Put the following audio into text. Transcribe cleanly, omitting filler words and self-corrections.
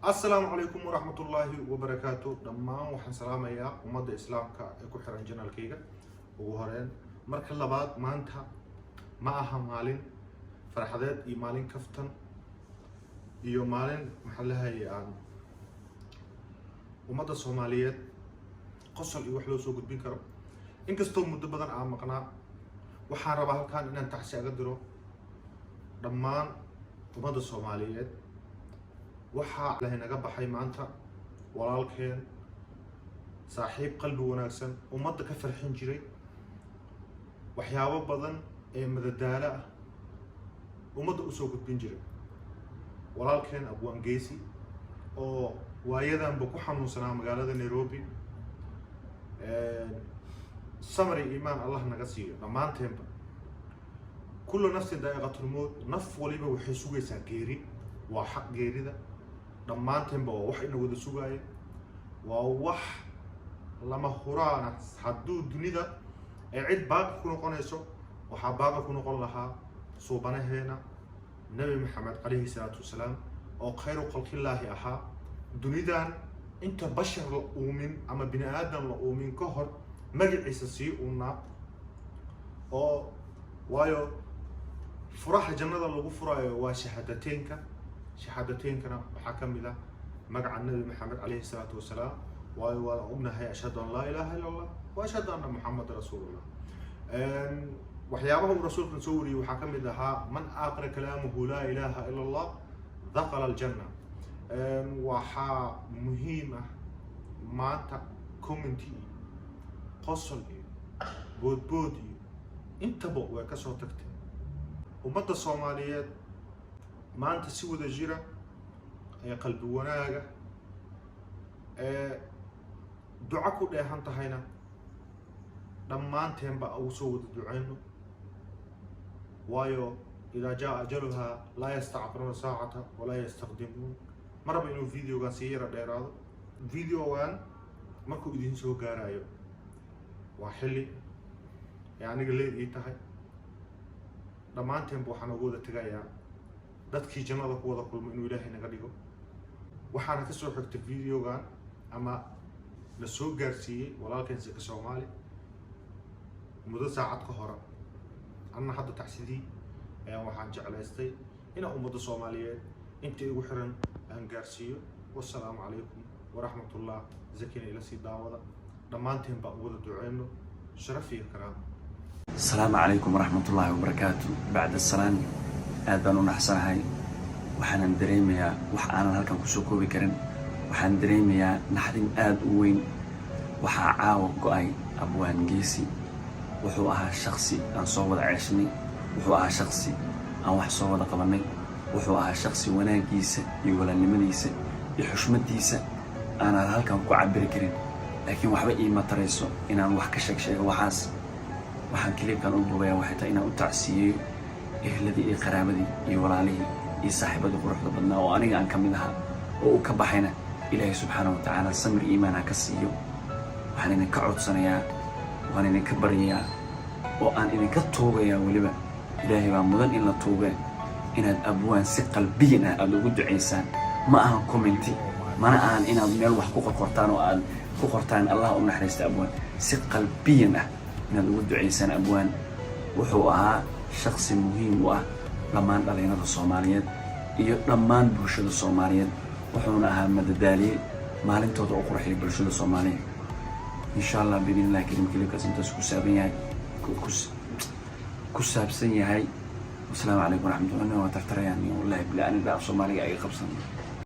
Asalaamu calaykum waraxmatullaahi wabarakaatu. Dhammaan waxaan salaamayaa ummadda Islaamka ee ku xiran channelkayga. Ugu horeyn, marka labaad, maanta ma aha maalin farxadeed iyo maalin kaftan iyo maalin, maxaa lahay, aan ummadda Soomaaliyeed qosol iyo wax loo soo gudbin karo. Inkastoo muddo badan aan maqnaa, waxaan rabaa halkan inaan tacsi aga diro dhammaan ummadda Soomaaliyeed. Waxaa Ilahay naga baxay maanta walaalkeen, saaxiib qalbi wanaagsan, ummadda ka farxin jiray, waxyaabo badan ee madadaalo ah ummadda usoo gudbin jiray, walaalkeen Abwaan Geesi oo waayadanba ku xanuunsanaa magaalada Nairobi. Samri iimaan Allah naga siiyo dhammaanteenba. كل نفس ذائقة الموت, naf waliba waxay sugaysaa geeri, waa xaq. Geerida dhammaanteenba waa wax ina wada sugaaya, waa wax lama huraana. Hadduu dunida ay cid baaqi ku noqonayso, waxaa baaqi ku noqon lahaa suubanaheena Nebi Maxamed calayhi salaatu wasalaam oo خير خلق الله ahaa. Dunidan inta bashar la uumin ama bini aadam la uumin ka hor magaciisa sii uunaa, oo waayo furaha jannada lagu furaayo waa shahaadateynka. Shahaadateyinkana waxaa ka mid ah magaca Nebi Maxamed calayhi salaatu wasalaam, waayo waan ognahay أشهد أن لا إله إلا الله وأشهد أن محمدا رسول الله. Waxyaabaha uu rasuulkan soo wariyey waxaa ka mid ahaa: من آخر كلامه لا إله إلا الله دخل الجنة. Waxaa muhiim ah maanta comment iyo qosol iyo boodbood iyo intaba way ka soo tagtay. Ummadda Soomaaliyeed maanta si wada jira ee qalbi wanaaga ee duco ku dheehan tahayna, dhammaanteenba ugu soo wada duceyno, waayo إذا جاء أجلها لا يستأخرون ساعة ولا يستقدمون. Maraba inuu videogan sii yara dheeraado. Videogan markuu idin soo gaarayo waa xilli ee aniga leed ii tahay. Dhammaanteenba waxaan ugu wada tegayaa dadkii jannada ku wada kulmo inuu Ilaahay naga dhigo. Waxaana kasoo xigtay videogan ama na soo gaarsiiyey walaalkeen Sika Soomaali muddo saacad ka hore. Anna hadda tacsidii ayaan waxaan jeclaystay inaan ummadda Soomaaliyeed inta igu xiran aan gaarsiiyo. Wasalaamu calaykum waraxmatullah. Zakina ila sii daawada, dhammaanteen baan u wada duceyno. Sharaf iyo karaamo. Asalaamu calaykum waraxmatullaahi wabarakaatu. Bacda salaan, aad baan u naxsanahay. Waxaanan dareemayaa wax aanan halkan kusoo koobi karin. Waxaan dareemayaa naxdin aad u weyn. Waxaa caawa go'ay Abwaan Geesi. Wuxuu ahaa shaksi aan soo wada ceeshnay, wuxuu ahaa shaksi aan wax soo wada qabannay, wuxuu ahaa shaksi wanaaggiisa iyo walaalnimadiisa iyo xushmaddiisa aanan halkan ku cabiri karin. Laakiin waxba iima tarayso inaan wax ka sheeg sheego waxaas. Waxaan clipkan u duubayaa waxay tahay inaan u tacsiyeeyo ehladii iyo qaraabadii iyo walaalihii iyo saaxiibadii quruxda badnaa oo aniga aan ka mid ahaa oo uu ka baxayna. Ilaahay subxaana wa tacaala samir iimaan ha ka siiyo. Waxaan idinka codsanayaa, waan idinka baryayaa oo aan idinka tuugayaa, weliba Ilaahay baa mudan in la tuugee, inaad abwaan si qalbiyan ah aada ugu ducaysaan. Ma ahan comment, mana ahan inaad meel wax ku qorqortaan oo aad ku qortaan "Allah u naxariista abwaan". Si qalbiyan ah inaad ugu ducaysaan abwaan. Wuxuu ahaa shaksi muhiim u ah dhammaan dhalinyarada Soomaaliyeed iyo dhammaan bulshada Soomaaliyeed. Wuxuuna ahaa madadaaliye maalintooda u qurxiyay bulshada Soomaaliyeed. Insha Allah, biidn illahi karim, clipkaas intaas ku saaban yahay, ku saabsan yahay. Wasalaamu calaykum waraxmatullah. Waa tartarayaan, wallahi bila ani dhaaf Soomaaliga iga qabsan.